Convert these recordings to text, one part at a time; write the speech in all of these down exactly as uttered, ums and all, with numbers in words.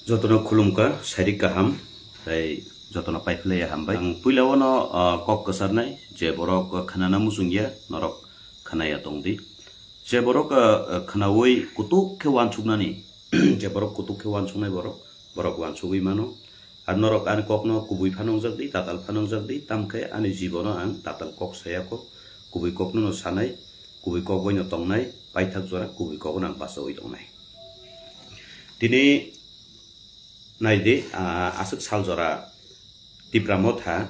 Jotono khulumkha, sairik kaham, tei jotono paiphlaiya hambai. Ang puila ono, ah, kok kwcharnai, je borok khnana muchungya, norok khnaya tongdi. Je borok, ah, khnaui kutuk khe uansuknani, je borok kutuk khe uansuknai borok, borok uansugui mano. Ar norok ani kokno kubui phano wngjakdi, tatal phano wngjakdi, tamkhe ani jibono ang tatal kok sayakho, kubui kokno no sanai, kubui kok baino tongnai, paithak jora kubui kokno ang bachaui tongnai. Tini naidi, ah, aswk sal jora Tipra Motha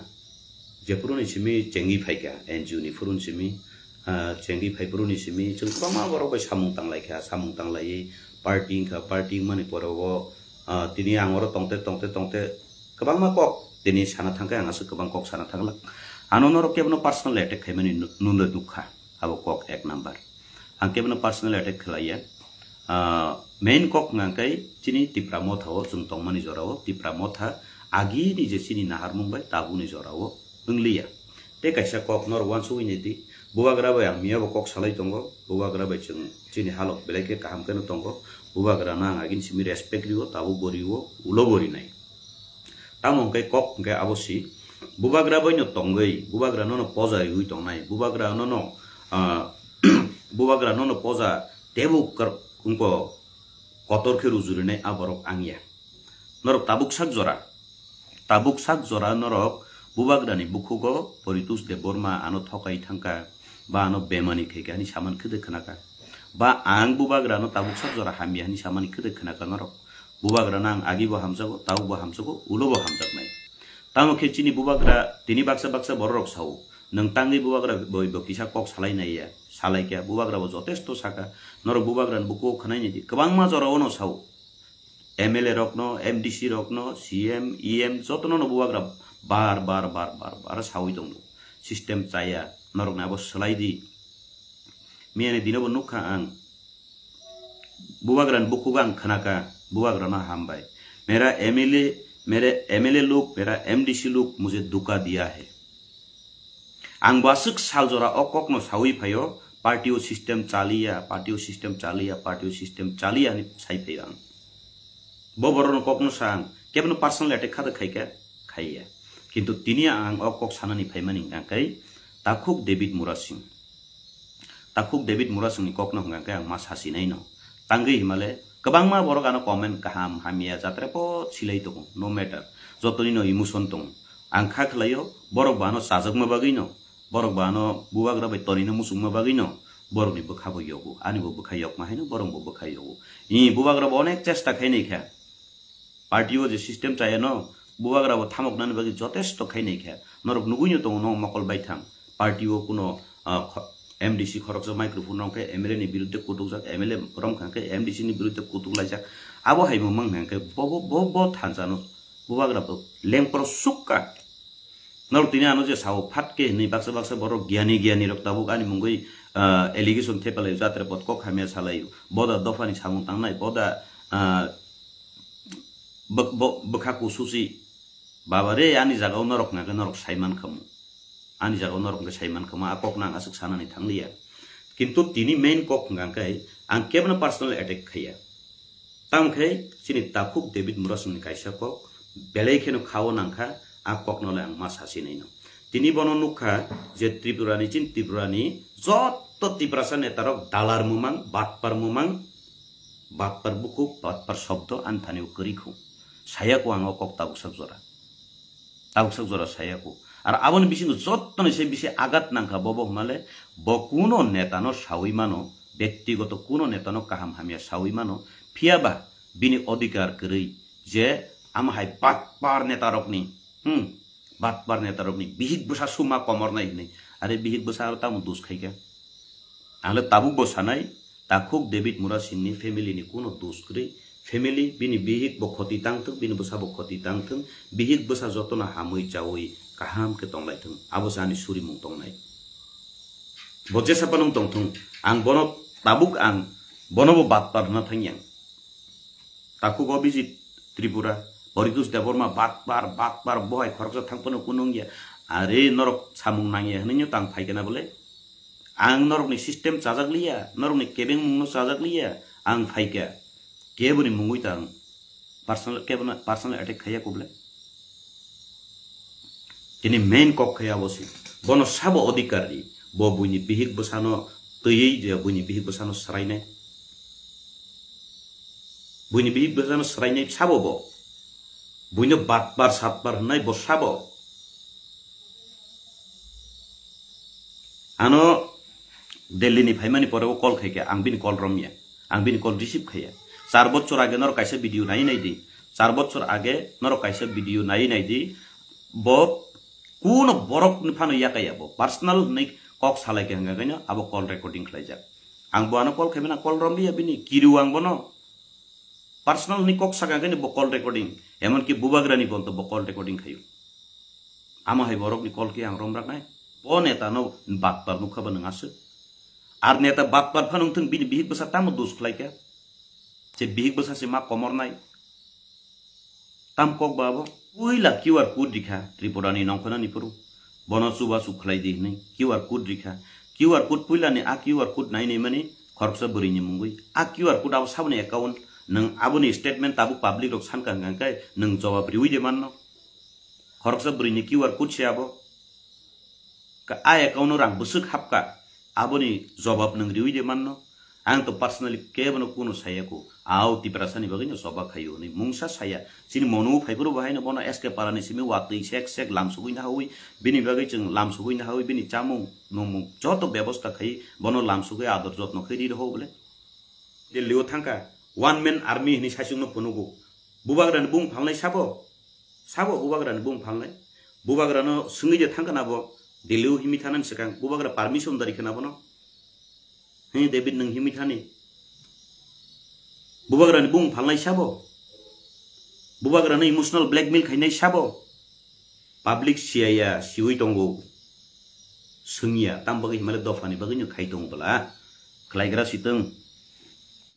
jephuru ni simi chengwi phaikha, N G O ni phuru ni simi, ah, chengwi phai phuru ni simi chwng kwbangma borok bai samung tanglaikha, samung tanglaiwi party wngkha, party wngmani pore o, ah, tini ang oro tongte, tongte, tongte kwbangma kok tini sana thangkhe, ang aswk kwbang kok sana thanglak. Ano norok kebono personal attack khaimani nu-, nunle nukha, abo kok ek number. Ang kebono personal attack khlaiya. Ah, main kok hwnkha khe chini Tipra Motha o chwng tongmani jora o, Tipra Motha agini je chini naharmung bai tabukni jora o wngliya. Tei kaisa kok norok uansugui naidi, bubagra bai ang miyabo kok salai tongo, bubagra bai chwng chini halok belai khe kaham kheno tongo, bubagrano ang agini simi respect rio, tabuk bo rio, ulo bo rinai. Tamo hwnkhe kok hwnkhe abo si, bubagra baino tongwi, bubagra nono poja riui tongnai, bubagra nono, ah, bubagra nono poja tebuk kar-, wngkho kotor khe rujurinai a borok angya. Norok tabuk sak jora, tabuk sak jora norok bubagrani bukhugo Poritus Debbarma ano thokai thangkha, ba ano bemani khaikha hani saman khede khnakha. Ba ang bubagrano tabuk sak jora hamya hani samani khede khnakha norok. Bubagrano ang agibo hamjago, tabukbo hamjago, ulobo hamjaknai. Tamo khe chini bubagra tini baksa baksa bororok sao, "Nwng tangwi bubagra bai bo kisa kok salai naiya," salaikha, bubagra bo jotesto sakha. Norok bubagrani bukugo khwnai naidi, kwbangma jorao no sao. M L A rokno, M D C rokno, C M, E M jotono no bubagra bar bar bar bar bar sawi tongo. System chaya, norokni abo swlai di. Miyani dino bo nukha ang. Bubagrani bukhugo ang khnakha, bubagrano hambai. Mera M L A, mere M L A log, mera M D C log mujhe dhuka diya hai. Ang bo aswk sal jora o kokno sawi phaio, party o system chaliya, party o system chaliya, party o system chaliya hinwi sai phaio ang. Bo borokno kokno sa ang, kebono personal attack kha da khaikha, khaiya. Kintu tini ang o kok sanani phaimani hwnkha khe takhuk David Murasing. Takhuk David Murasingni kokno hwnkha khe ang ma sasinaino. Tangwi himale kwbangma borok ano comment kaham hamya jatra po silai tongo, no matter. Jotoni no emotion tongo. Ang kha khlaio, borok bo ano chajakma bagwino, borok bo ano bubagra bai tonino muchungma bagwino, borokni bwkha bo yogo, ani bo bwkha yokma haino borok bo bwkha yogo. I bubagra bo onek chesta khainai kha. Party o je system chayano, bubagra bo thamoknani bagwi jotesto khainai kha. Norok nugwino tongo no mokol baithang. Party o kuno, ah, kho-, M D C khoroksa microphone rok khe M L A ni birudde kutukjak, M L A rom kha khe M D C ni birudde kutuk laijak. Abo hai bo mang kha khe bo, bo, bo, bo thansa no bubagra bo lengpro sukka. Norok tini ano je sao phat khe hinwi baksa baksa borok giyani giyani rok tabuk ani mungwi, ah, allegation thepalai jatre pot kok hamya salai. Boda dophani samung tangnai, boda, ah, bwk-, bo-, bwkha kususi. Baba re, ani jagao norok hwnkha khe norok saiman khamu. Ani jagao norok hwnkhe saiman khamu, a kokno ang aswk sanani thangliya. Kintu tini main kok hwnkha khe ang kebono personal attack khaiya. Tamo khe chini takhuk David Murasingni kaisa kok belai kheno khao nangkha, a kokno le ang ma sasi naino. Tini bono nukha je Tripurani, chini Tripurani jotto Tiprasa netarok dalar mumang, batpar mumang, batpar bukhuk, batpar shobdo ani thani o kwrwi khu. Saya khu ang o kok tabuksak jora. Tabuksak jora saya khu. Ar aboni bisingo jottoni se bisi agat nangkha bobo hwnmale bo kuno netano sawi mano, bektigoto kuno netano kaham hamya sawi mano, phiyaba bini odhikar kwrwi je ama hai batpar netarokni, hmm, batpar netarokni bihik bwsa suma komornai hwnwi. Are bihik bwsa aro tamo dos khaikha? Ang le tabuk bo sanai, takhuk David Murasingni family ni kuno dos kwrwi. Family bini bihik bo khoti tang thung, bini bwsa bo khoti tang thung, bihik bwsa jotono hamwi chawi kaham khe tong lai thung. Abo se ani surimung tongnai. Bo jesa phano wng tong thung, ang bono tabuk ang bono bo batpar hwnna thang yang. Takhuk Abhijit Tripura, Poritus Debbarma, batpar, batpar, bo hai khoroksa thang phano kunu wngya. Are norok samung nangya hwnwi no tang phaikha na bole? Ang norokni system chajak liya, norokni kebengmungno chajak liya, ang phaikha. Keboni mungwi tang Personal, kebono personal attack khaiya kubole. Tini main kok khaiya bo si. Bono sabo odhikar di. Bo buini bihik bwsano twiwi je buini bihik bwsano swrainai. Buini bihik bwsano swrainai sabo bo. Buino batpar satpar hwnai bo sabo. Ano Delhi ni phaimani pore o call khaikha, ang bini call romya, ang bini call receive khaiya. Char bochor age norok kaisa video nai nai di, char bochor age norok kaisa video nai nai di, bo kuno borok ni phano yakaya bo personal hwnwi kok salai kha hwnka kaino abo call recording khlaijak. Ang bo ano call khaimani call romliya bini, kiriw ang bono. Personal ni kok saka khe bo call recording, emon ki bubagra ni bonto bo call recording khayo. Amo hai borok ni call ki ang rom rak nai. Bo neta no batpar nukha ba nwng aswk. Ar neta batpar pha nung thung bini bihik bwsa tamo dos khlai kha. Je bihik bwsa se ma komor nai. Tam kok ba bo. Puila Q R code rikha Tripura ni nongkhona ni phuru. Bono chuba chuk khlai di hwnwi Q R code rikha. Q R code puila ni a Q R code nai nai mani khoroksa bwrwi ni mungwi. A Q R code abo saboni account, nwng aboni statement tabuk public rok sankha hwnka khe nwng jawab riwi de manno. Khoroksa bwrwi ni Q R code se abo. Ka-, a account o rang bwswk hapkha, aboni jawab nwng riwi de manno. Ang to personally kebono kuno saya ko. Ao Tiprasa ni bagwi no choba khayo hwnwi mungsa saya. Chini mono phaiphuru bo haino bono S K Para ni simi watwi sek sek lamsugwi nahawi, bini bagwi chwng lamsugwi nahawi, bini chamung numung joto bebosta khai bono lamsugwi ador jotno khai ri rw bole. Delhi o thangkha, one man army hwnwi saichung no phunugo. Bubagra ni bung phalnai sabo? Sabo bubagra ni bung phalnai? Bubagra no swngwi je thangkha na bo Delhi o himwi thanani swkang bubagra permission dari khna bono. He David, nwng himwi thani? Bubagra ni bung phalnai sabo? Bubagra no emotional blackmail khainai sabo? Public siyaya, siwi tongo. Swngya, tam bagwi himale dopha ni bagwi no khai tongo bwla. Khlaigra sitwng.